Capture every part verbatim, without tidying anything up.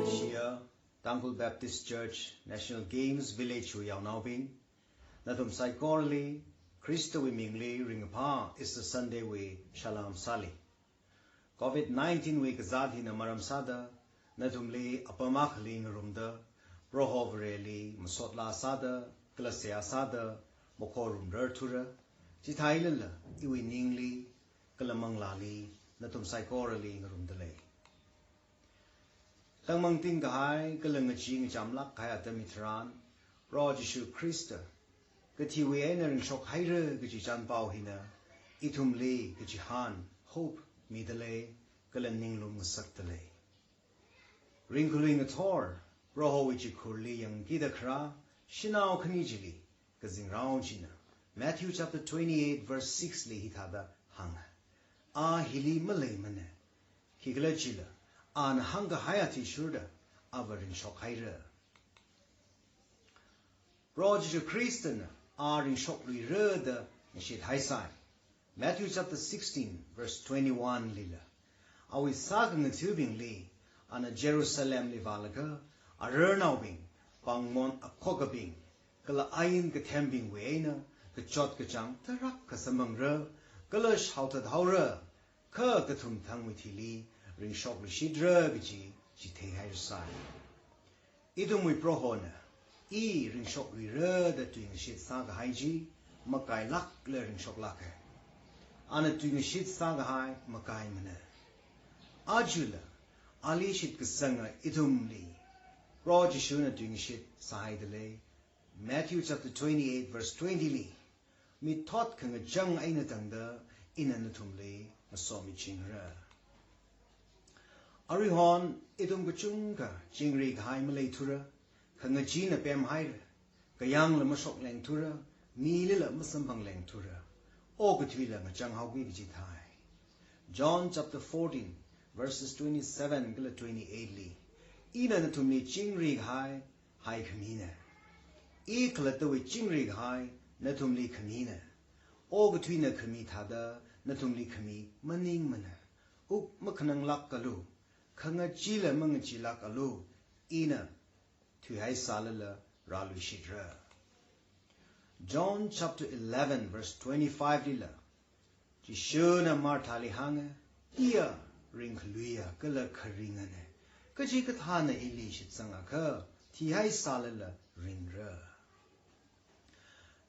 Shia, Tangkhul Baptist Church, National Games Village wui yaonaobing, nathum saikorali Khristawui mingli ringkaphā Easter Sunday wui salam sāli. Covid nineteen wui kazāt hina maram sāda, nathumli apam akhali ngarumda, Proho Vareli masot laa sāda, kala seihā sāda, makhorum rarthura, chithālala iwui ningli, kala manglāli, nathum saikorali ngarumda lei. Tangmangting kahai, kala ngachee ngachamlāk kahai atam hitharan, Proho Jishu Khrista, kathiwui eina ringshok haira kaji chānpao hina, ithumli kachihān, hope, mida lei, kala ninglum ngasakda lei. Ringkhalui ngathor, Prohowui chikhurli yangkida kharā, shanao khani chili, kazingrao china, Matthew chapter twenty-eight verse six li hithāda hānga. A hili maleimana. Khikhalajila, ana hāngkahai athishurda, ava ringshok haira. Proho Jishu Khristana, a ringshokluira da ngashit haisai. Matthew chapter sixteen, verse twenty-one lila. Awui sākhangatha̱bingli, ana Jerusalemli vālaga, ararnaobing, pāngmon akhokabing, kala ain kathembingwui eina, kachot kachāng tarākha samphangra, kala shaothat haora, kha kathum thangwui thili, ringshokluishitra kaji, chitheihairasai. Ithumwui Prohona, i ringshokluira da tuingashit sākahai chi, makailākla ringshoklāka. Ana tuingashit sākahai makaimana. Ajala, ali shitkasanga ithumli, Proho Jishuna tuingashit sāhaida lei. Matthew chapter twenty-eight verse twenty li, mithot khangachang eina tangda ina nathumli masomichingra. Aruihon ithum kachungkha chingri kahai maleithura, khangacheena pemhaira, kayāngla mashoklengthura, milila masamphanglengthura, okathuila ngachang haoki kaji thai. John chapter fourteen, verses twenty-seven kala twenty-eight li, ina nathumli chingri kahai, haikhamina. I khalattawui chingri kahai, nathumli khamina. Okathuina khami thāda, nathumli khami maningmana. Wuk makhananglākalu, khangacheela mangacheelākalu, ina thuihaisālala rāluishitra. John chapter eleven verse twenty-five lila, Jishuna Marthali hānga, iya ringkhaluiya kala kharingana. Kachikathāna ili shitsangakha, thihaisālala ringra.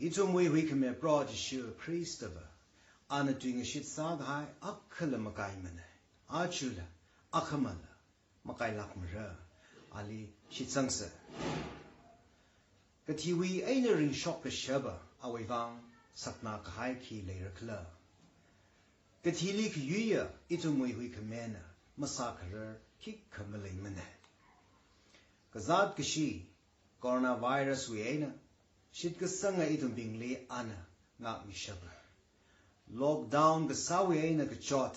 Ithumwui huikhame Proho Jishu Khristava, ana tuingashit sākahai akhala makaimana. Ajala, akhamala, makailākmara, ali shitsangsa. Kathiwui eina ringshok kashapa awui vang sakna kahai khi leirakhala. Kathili khayuiya ithumwui huikhamena masākharar khikha maleimana. Kazāt kashi coronavirus wui eina shitkasanga ithumbingli ana ngākmishapa. Lockdown kasāwui eina kachot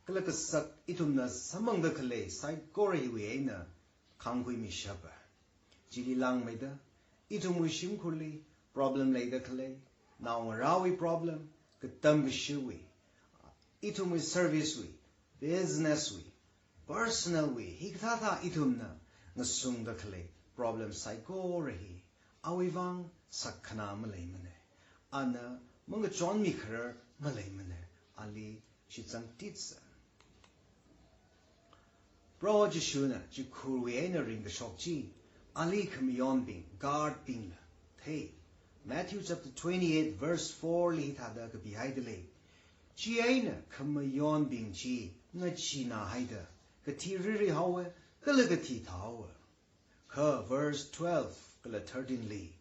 kala kasak ithumna samphangda khalei saikora hiwui eina khāngkhuimishapa. Chili langmeida ithumwui shimkhurli problem leida khalei, naongarāwui problem, katam kashiwui, ithumwui service wui, business wui, personal wui, hikathāthā ithumna ngasungda khalei problem saikora hi awui vang sakkhanā maleimana. Ana mangachonmikharar maleimana. Ali shitsangtitsa. Proho Jishuna chikhurwui eina ringkashok chi ali khamayonbing, guard bingla thei. Matthew chapter twenty-eight verse four li hithāda kapihaida lei. Chieina khamayonbing chi ngacheenāhaida kathi riri haowa, kala kathi thāhaowa. Kha verse twelve kala thirteen li,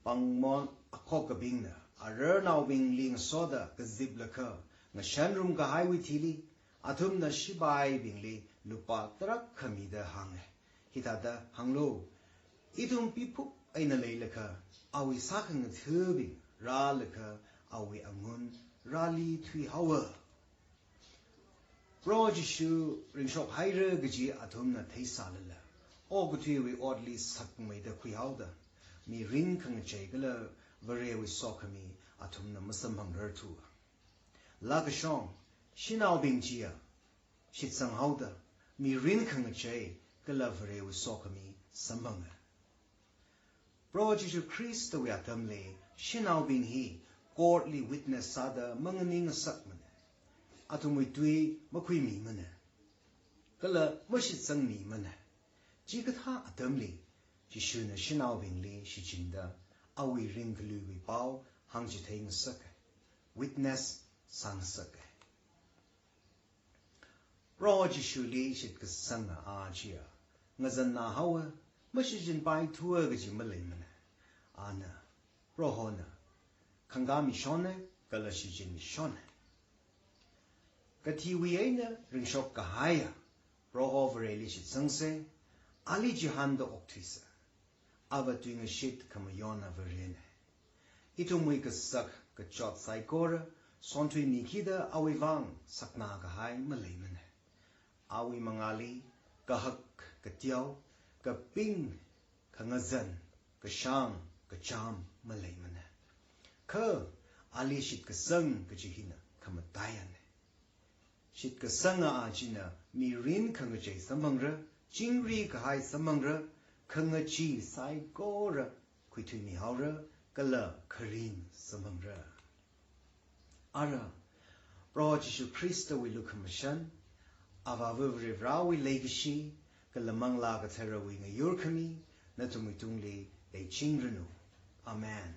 pāngmon akhokabingna ararnaobingli ngasoda kaziplakha, ngashanrum kahaiwui thili, athumna shipaibingli lupā tarākha mida hānga. Hithāda hānglu, ithum piphuk eina leilakha, awui sākhangathabing rālaga awui angun rāli thuihaowa. Proho Jishu ringshok haira kaji athumna theisālala, okathuiwui otli sakmeida khuihaoda, mirin khangachei kala Varewui sokhami athumna masamphangrarthu. Lakashong, shanaobing chiya shitsanghaoda, mirin khangachei kala Varewui sokhami samphanga. Proho Jishu Khristawui atamli shanaobing hi court li witness sāda manganingngasakmana. Athumwui tui makhuimimana, kala mashitsangmimana. Chikathā atamli Jishuna shanaobingli shichinda awui ringkaluiwui pao hāngchitheingasaka, witness sāngasaka. Proho Jishuli shitkasanga a chiya ngazannā haowa, mashichinpaithuwa kaji maleimana. Ana, Prohona, khangkāmishonna kala shichinmishonna. Kathiwui eina ringshok kahaiya Proho Vareli shitsangsa, ali chihānda okthuisa. Ava tuingashit khamayona Varena. Ithumwui kasak kachot saikora sonthuimikida awui vang saknā kahai maleimana. Awui mangāli kahak kateo, kaping, khangazan, kashāng kachām maleimana. Kha ali shitkasang kaji hina khamataiyana. Shitkasanga a china mirin khangachei samphangra, chingri kahai samphangra, khangachee saikora khuithuimihaora, kala kharing samphangra. Ara, Proho Jishu Khristawui lukhamashan, Avāva Varivarāwui leikashi, kala Manglā Katharawui ngayurkhami nathumwui tungli leichingranu. Amen.